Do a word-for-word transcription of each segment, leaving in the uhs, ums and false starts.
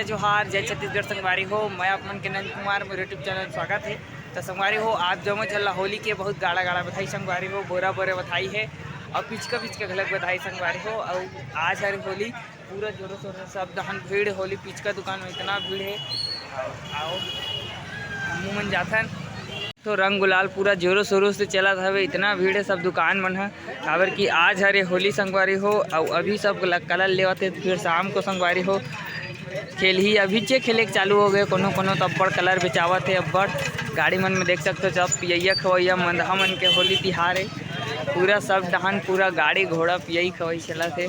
जोहार, जय छत्तीसगढ़ संगवारी हो। मैं आप मन के नंद कुमार, मोर YouTube चैनल में स्वागत है। तो संगवारी हो, आप जम्मो झन ला होली के बहुत गाड़ा गाड़ा बधाई संगवारी हो, बोरा बोरा बधाई है और पिचका पिचका घलक बधाई संगवारी हो। और आज हर होली पूरा जोरों शोरों से सब डहन भीड़ है, होली पिचका दुकान में इतना भीड़ है। आओ, आओ, हमू मन जाथन। तो रंग गुलाल पूरा जोरों शोरों से चलत हवे, इतना भीड़ है सब दुकान मन ह, काबर कि आज हरे होली संगवारी हो, अउ अभी सब ल-, कलर लेवत हे, फिर शाम को संगवारी हो खेलही। अभी चे खेले के चालू हो गए, कोनो कोनो तो अब्बड़ कलर बेचावत हे, अब्बड़ गाड़ी मन में देख सकते हो, सब पियैया खवैया मंदहा मन के होली तिहार है। पूरा सब डहन पूरा गाड़ी घोड़ा पियई खवई चलत हे।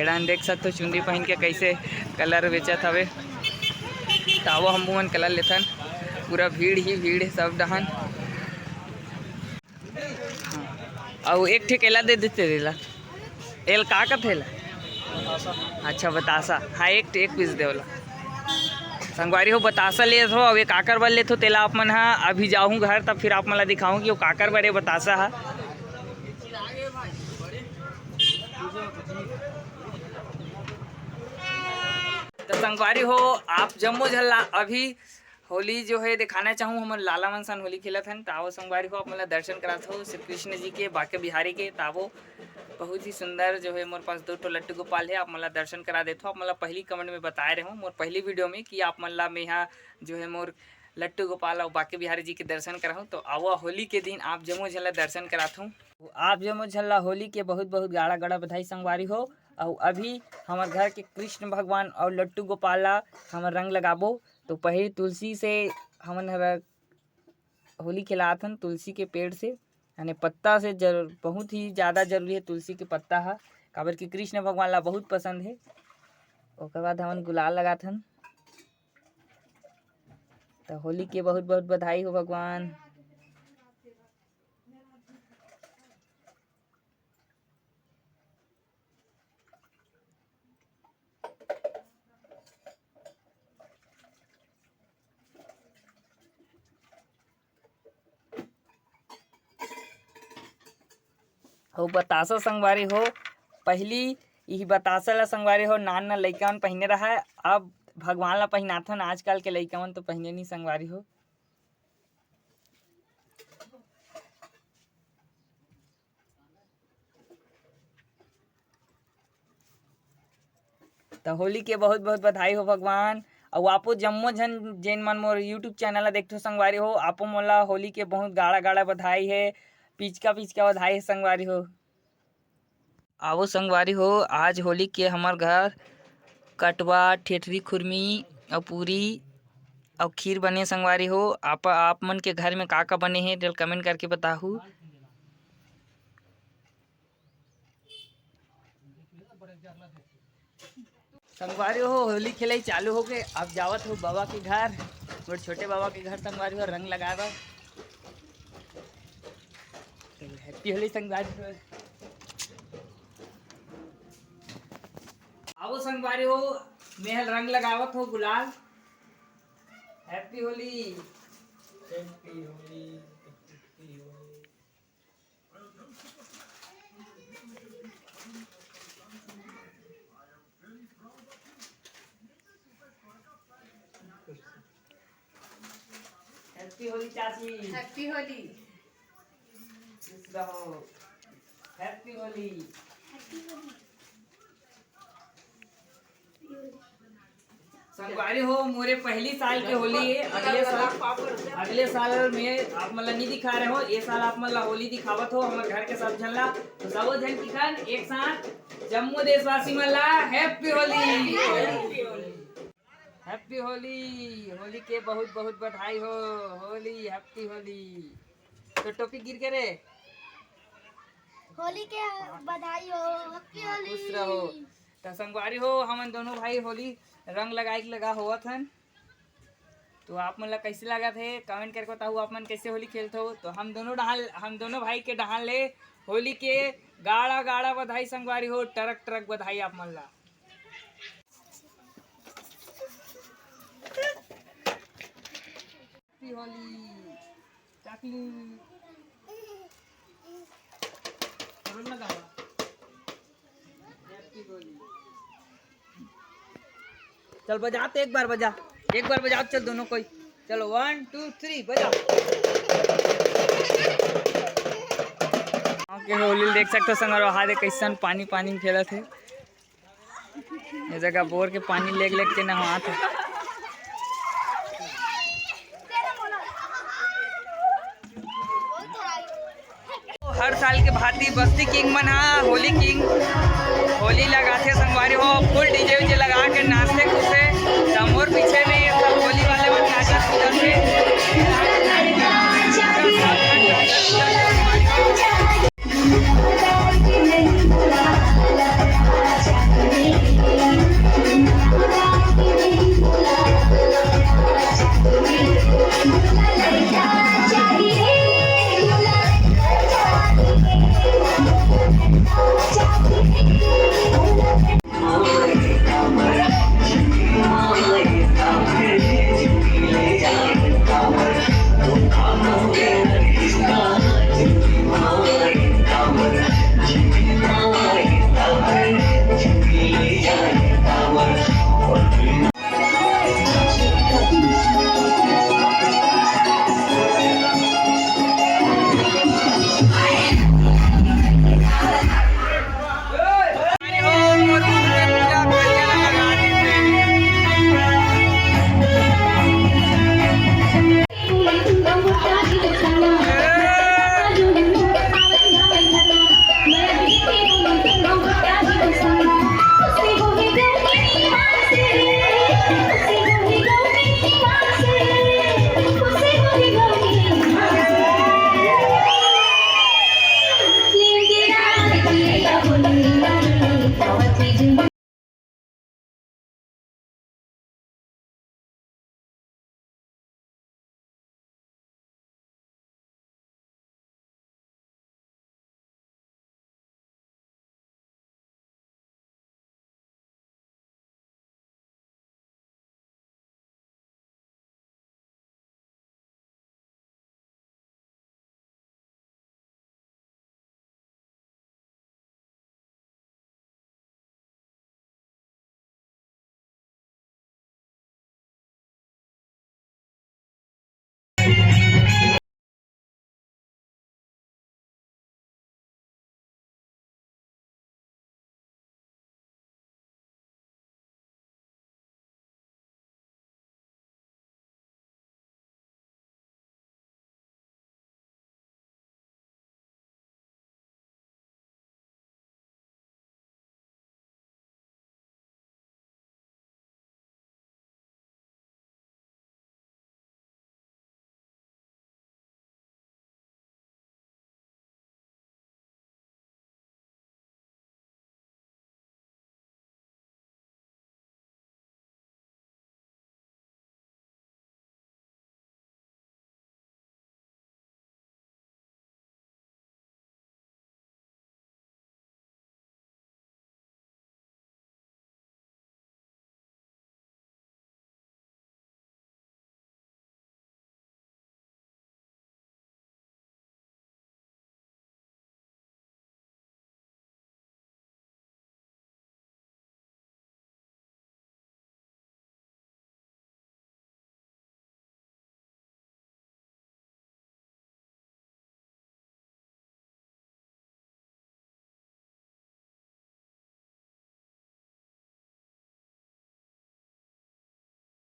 एड़ान देख सकथो चुनरी पहिन के कैसे कलर बेचत हवे। त आवो हमू मन कलर लेथन। पूरा भीड़ ही भीड़ है सब डहन। हाँ। अउ एक ठे केला दे देते रेला। एल का कथे ला? अच्छा बतासा। हाँ, एक एक पीस दे ओला। संगवारी हो बतासा लेत हो, अउ ये काकर बर लेत हो तेला आप मन हा। अभी जाहूँ घर तब फिर आप मन ला दिखाहूँ कि वो काकर बर ये बतासा हा। तो संगवारी हो, आप जम्मो झन ला अभी होली जो है दिखाना चाहूँ, हमर लाला मन सन होली खेलत हन। त आवो संगवारी हो, आप मन ला दर्शन करात हो श्री कृष्ण जी के, बांके बिहारी के। त आवो बहुत ही सुंदर जो है मोर पास दो ठो लट्टू गोपाल है, आप मन ला दर्शन करा देत हो। आप मन ला पहली कमेंट में बताए रहे हो, मोर पहली वीडियो में कि आप मन ला मैं यहाँ जो है मोर लट्टू गोपाल और बांके बिहारी जी के दर्शन कराहूँ। तो आवो होली के दिन आप जम्मो झन ला दर्शन करात हूँ। आप जम्मो झन ला होली के बहुत बहुत गाड़ा गाड़ा बधाई संगवारी हो। अउ अभी हमर घर के कृष्ण भगवान अउ लट्टू गोपाल ला हमर रंग लगाबो। तो पहली तुलसी से हमन हर होली खेलात हन, तुलसी के पेड़ से, यानी पत्ता से जरूर, बहुत ही ज़्यादा जरूरी है तुलसी के पत्ता हा, काबर कि कृष्ण भगवान ला बहुत पसंद है। ओकर बाद हमन गुलाल लगात हन। तो होली के बहुत बहुत बधाई हो भगवान। हो बतासा संगवारी हो, पहली यही बतासा ला संगवारी हो नान नान लइका मन पहिने रहा है। अब भगवान ला पहिनाथन, आजकल के लइका मन तो पहिने नहीं संगवारी हो। त होली के बहुत बहुत बधाई हो भगवान। अउ आपो जम्मो झन जेन मन मोर YouTube चैनल ला देखथो संगवारी हो, आपो मोला होली के बहुत गाड़ा गाड़ा बधाई है, पिचका पिचका बधाई है संगवारी हो। आवो संगवारी हो, आज होली के हमर घर कटवा, ठेठरी खुरमी अउ पूरी अउ खीर बने संगवारी हो। आप, आप मन के घर में का का बने हे तेल कमेंट करके बताहू। संगवारी हो, होली खेलाई चालू हो गए। अब जावत हो बाबा के घर, मोर छोटे बाबा के घर संगवारी हो, रंग लगाए बर। तो हैप्पी होली संगवारी हो। आओ संगवारी हो, मेहल रंग लगावत हो गुलाल। Happy Holi. Happy Holi. Happy Holi चाची। हैप्पी होली। खुश रहो। हैप्पी होली। संगवारी हो, मोरे पहली साल के होली है। अगले साल, अगले साल में आप मन ला नहीं दिखा रहे हो, ये साल आप मन ला होली दिखावत हो हमर घर के सब झन ला। तो सबो झन किसान एक साथ जम्मू देशवासी मन ला हैप्पी होली। हैप्पी होली। होली के बहुत बहुत बधाई हो। होली, हैप्पी होली। तो टोपी गिर के रे। होली के बधाई हो। हैप्पी होली। खुश रहो। तो संगवारी हो, हमन दोनों भाई होली रंग लगाए के लगा होवत हन। तो आप मन ला कैसे लागत हे, कमेंट करके बताहू, आप मन कैसे होली खेलत हो। तो हम दोनों डहान, हम दोनों भाई के डहान ले होली के गाड़ा गाड़ा बधाई संगवारी हो, ट्रक ट्रक बधाई आप मन ला। हैप्पी होली। चाकली। करो ना गावा। हैप्पी होली। चल बजा तो, एक बार बजा, एक बार बजा, चल दोनों कोई, चलो, वन टू थ्री, बजा। गाँव के होली ल देख सकथो संगवारी हो, हा दे कइसन पानी पानी खेलत हे। ये जगह बोर के पानी लेग लेग के नहात हे। हर साल के भांति बस्ती किंग मन ह होली किंग, होली लगाथे संगवारी हो, फुल डीजे वीजे लगा के नाचथे कूदथे। त मोर पीछे में ये सब होली वाले मन नाचत कूदत हे।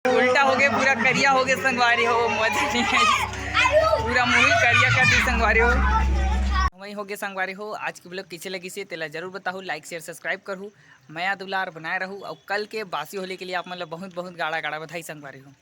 उल्टा हो गए, पूरा करिया हो गए संगवारी हो, मजा नहीं आई। पूरा मुंह ही करिया कर दी संगवारी हो। वही हो गए संगवारी हो, आज की vlog कैसे लगी से तेला जरूर बताहू, like share subscribe करहू, मया दुलार बनाए रहू। और कल के बासी होली के लिए आप मतलब बहुत बहुत गाड़ा गाड़ा बधाई संगवारी हो।